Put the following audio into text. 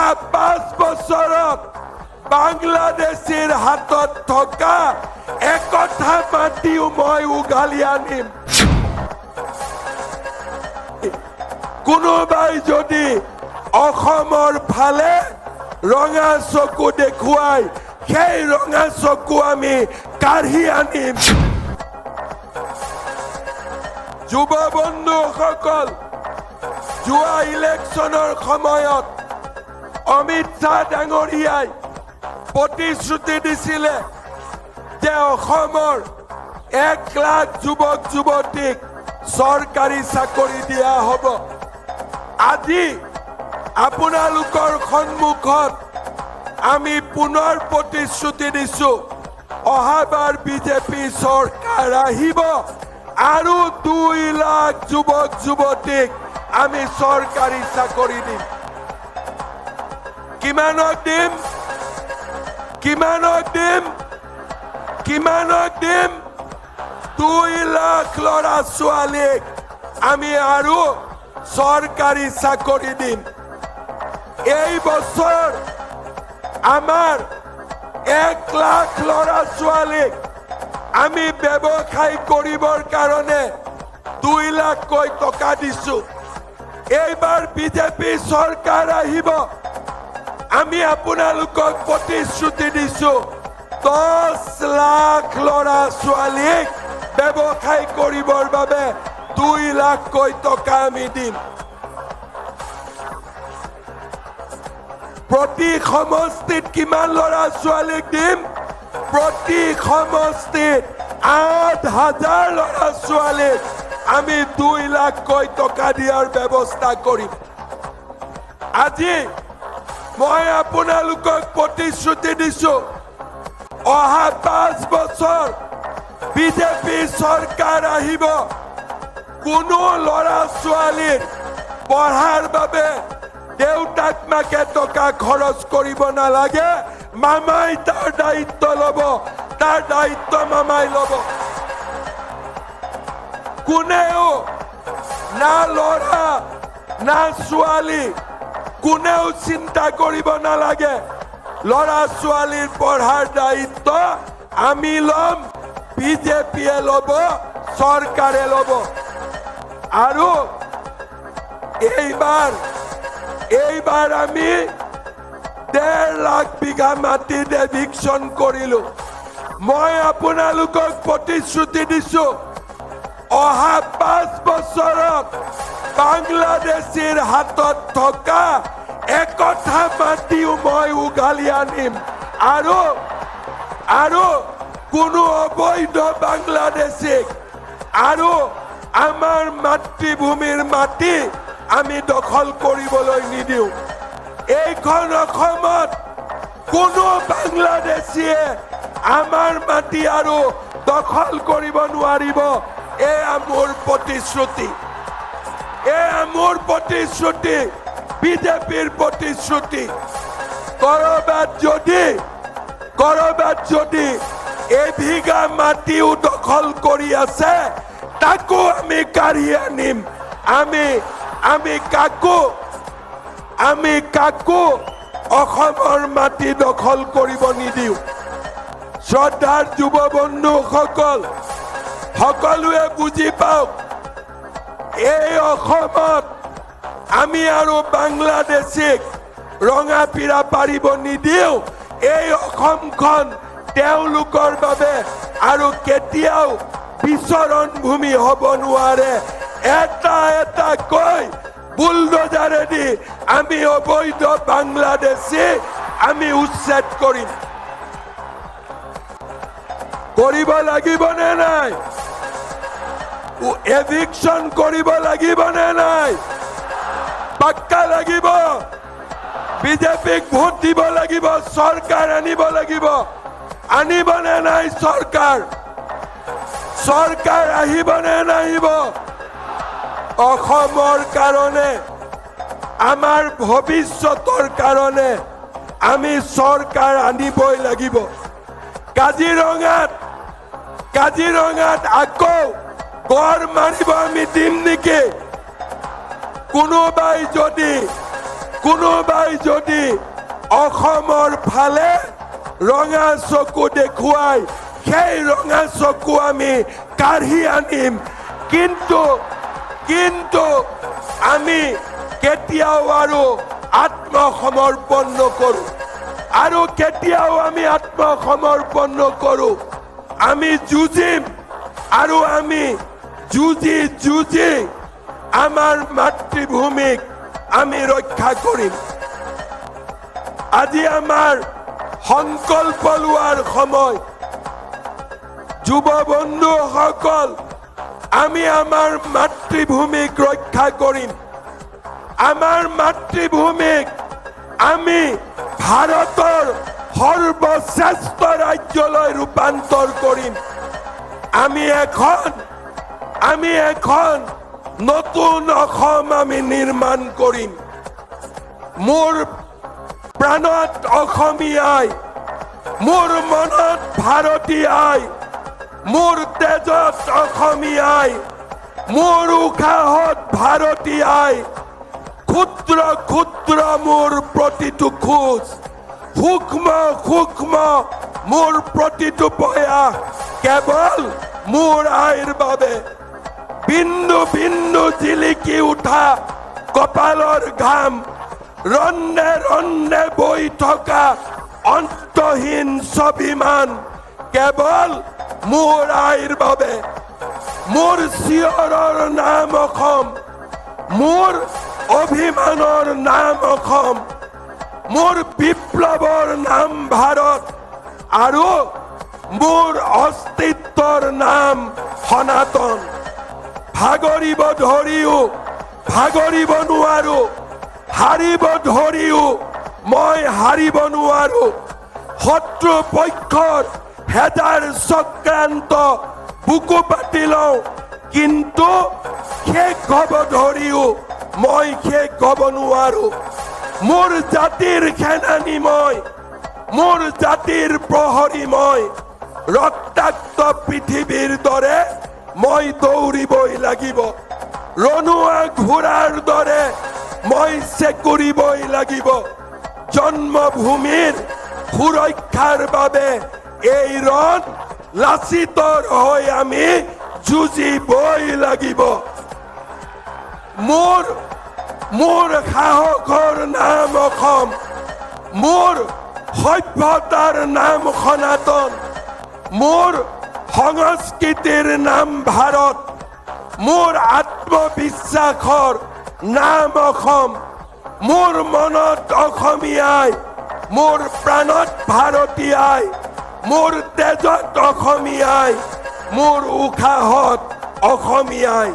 অহা 5 বছৰত বাংলাদেশীৰ হাতত থকা একঠা মাটিও মই উঘালি আনিম। কোনোবাই যদি অসমৰ ফালে ৰঙা চকু দেখুৱাই, সেই ৰঙা চকু আমি কাঢ়ি আনিম। যুৱ বন্ধুসকল, যোৱা ইলেকশ্যনৰ সময়ত অমিত শ্বাহ ডাঙৰীয়াই প্ৰতিশ্ৰুতি দিছিলে যে অসমৰ 1 লাখ যুৱক যুৱতীক চৰকাৰী চাকৰি দিয়া হ'ব। আজি আপোনালোকৰ সন্মুখত আমি পুনৰ প্ৰতিশ্ৰুতি দিছো, অহাবাৰ বিজেপি চৰকাৰ আহিব আৰু 2 লাখ যুৱক যুৱতীক আমি চৰকাৰী চাকৰি দিম। কিমানক দিম? কিমানক দিম? কিমানক দিম? 2 লাখ ল'ৰা ছোৱালীক আমি আৰু চৰকাৰী চাকৰি দিম। এই বছৰ আমাৰ 1 লাখ ল'ৰা ছোৱালীক আমি ব্যৱসায় কৰিবৰ কাৰণে 2 লাখকৈ টকা দিছো। এইবাৰ বিজেপি চৰকাৰ আহিব, আমি আপোনালোকক প্ৰতিশ্ৰুতি দিছো, 10 লাখ ল'ৰা ছোৱালীক ব্যৱসায় কৰিবৰ বাবে 2 লাখকৈ টকা আমি দিম। প্ৰতি সমষ্টিত কিমান ল'ৰা ছোৱালীক দিম? প্ৰতি সমষ্টিত 8,000 ল'ৰা ছোৱালীক আমি 2 লাখকৈ টকা দিয়াৰ ব্যৱস্থা কৰিম। আজি মই আপোনালোকক প্ৰতিশ্ৰুতি দিছো, অহা 5 বছৰ বিজেপি চৰকাৰ আহিব, কোনো ল'ৰা ছোৱালীৰ পঢ়াৰ বাবে দেউতাক মাকে টকা খৰচ কৰিব নালাগে। মামাই তাৰ দায়িত্ব ল'ব, তাৰ দায়িত্ব মামাই ল'ব। কোনেও, না ল'ৰা না ছোৱালী, কোনেও চিন্তা কৰিব নালাগে। ল'ৰা ছোৱালীৰ পঢ়াৰ দায়িত্ব আমি ল'ম, বিজেপিয়ে ল'ব, চৰকাৰে ল'ব। আৰু এইবাৰ আমি 1.5 লাখ বিঘা মাটিত এভিকশ্যন কৰিলো। মই আপোনালোকক প্ৰতিশ্ৰুতি দিছো, অহা 5 বছৰত বাংলাদেশীৰ হাতত থকা একঠা মাটিও মই উঘালি আনিম আৰু কোনো অবৈধ বাংলাদেশীক আৰু আমাৰ মাতৃভূমিৰ মাটি আমি দখল কৰিবলৈ নিদিওঁ। এইখন অসমত কোনো বাংলাদেশীয়ে আমাৰ মাটি আৰু দখল কৰিব নোৱাৰিব। এয়া মোৰ প্ৰতিশ্ৰুতি, এয়া মোৰ প্ৰতিশ্ৰুতি, বিজেপিৰ প্ৰতিশ্ৰুতি। কৰবাত যদি এবিঘা মাটিও দখল কৰি আছে, তাকো আমি কাঢ়ি আনিম। আমি কাকো অসমৰ মাটি দখল কৰিব নিদিওঁ। শ্ৰদ্ধাৰ যুৱ বন্ধুসকল, সকলোৱে বুজি পাওক, এই অসমত আমি আৰু বাংলাদেশীক ৰঙা পীৰা পাৰিব নিদিওঁ। এই অসমখন তেওঁলোকৰ বাবে আৰু কেতিয়াও বিচৰণ ভূমি হ'ব নোৱাৰে। এটা এটাকৈ বুলডোজাৰেদি আমি অবৈধ বাংলাদেশী আমি উচ্ছেদ কৰিম। কৰিব লাগিবনে নাই? এভিকশ্যন কৰিব লাগিবনে নাই? পাক্কা লাগিব। বিজেপিক ভোট দিব লাগিব, চৰকাৰ আনিব লাগিব। আনিবনে নাই চৰকাৰ? চৰকাৰ আহিবনে নাহিব? অসমৰ কাৰণে, আমাৰ ভৱিষ্যতৰ কাৰণে আমি চৰকাৰ আনিবই লাগিব। কাজিৰঙাত আকৌ গড় মাৰিব আমি দিম নেকি? কোনোবাই যদি কোনোবাই যদি অসমৰ ফালে ৰঙা চকু দেখুৱাই, সেই ৰঙা চকু আমি কাঢ়ি আনিম। কিন্তু আমি কেতিয়াও আৰু আত্মসমৰ্পণ নকৰোঁ আৰু কেতিয়াও আমি আত্মসমৰ্পণ নকৰোঁ। আমি যুঁজিম আৰু আমি যুঁজি যুঁজি আমাৰ মাতৃভূমিক আমি ৰক্ষা কৰিম। আজি আমাৰ সংকল্প লোৱাৰ সময়। যুৱ বন্ধুসকল, আমি আমাৰ মাতৃভূমিক ৰক্ষা কৰিম। আমাৰ মাতৃভূমিক আমি ভাৰতৰ সৰ্বশ্ৰেষ্ঠ ৰাজ্যলৈ ৰূপান্তৰ কৰিম। আমি এখন নতুন অসম আমি নিৰ্মাণ কৰিম। মোৰ প্ৰাণত অসমীয়াই, মোৰ মনত ভাৰতীয়াই, মোৰ তেজত অসমীয়াই, মোৰ উশাহত ভাৰতীয়াই। ক্ষুদ্ৰ ক্ষুদ্ৰ মোৰ প্ৰতিটো খোজ, সূক্ষ্ম সূক্ষ্ম মোৰ প্ৰতিটো প্ৰয়াস কেৱল মোৰ আইৰ বাবে। বিন্দু বিন্দু জিলিকি উঠা কপালৰ ঘাম, ৰন্ধ্ৰে ৰন্ধ্ৰে বৈ থকা অন্তহীন স্বাভিমান কেৱল মোৰ আইৰ বাবে। মোৰ চিঞৰৰ নাম অসম, মোৰ অভিমানৰ নাম অসম, মোৰ বিপ্লৱৰ নাম ভাৰত আৰু মোৰ অস্তিত্বৰ নাম সনাতন। ভাগৰিব ধৰিও ভাগৰিব নোৱাৰো, হাৰিব ধৰিও মই হাৰিব নোৱাৰো। শত্ৰু পক্ষৰ হেজাৰ চক্ৰান্ত বুকু পাতি লওঁ, কিন্তু শেষ হ'ব ধৰিও মই শেষ হ'ব নোৱাৰো। মোৰ জাতিৰ সেনানী মই, মোৰ জাতিৰ প্ৰহৰী মই। ৰক্তাক্ত পৃথিৱীৰ দৰে মই দৌৰিবই লাগিব, ৰণুৱা ঘোঁৰাৰ দৰে মই চেকুৰিবই লাগিব। জন্মভূমিৰ সুৰক্ষাৰ বাবে এই ৰণ লাচিতৰ হৈ আমি যুঁজিবই লাগিব। মোৰ সাহসৰ নাম অসম, মোৰ সভ্যতাৰ নাম সনাতন, মোৰ সংস্কৃতিৰ নাম ভাৰত, মোৰ আত্মবিশ্বাসৰ নাম অসম। মোৰ মনত অসমীয়াই, মোৰ প্ৰাণত ভাৰতীয়াই, মোৰ তেজত অসমীয়াই, মোৰ উশাহত অসমীয়াই।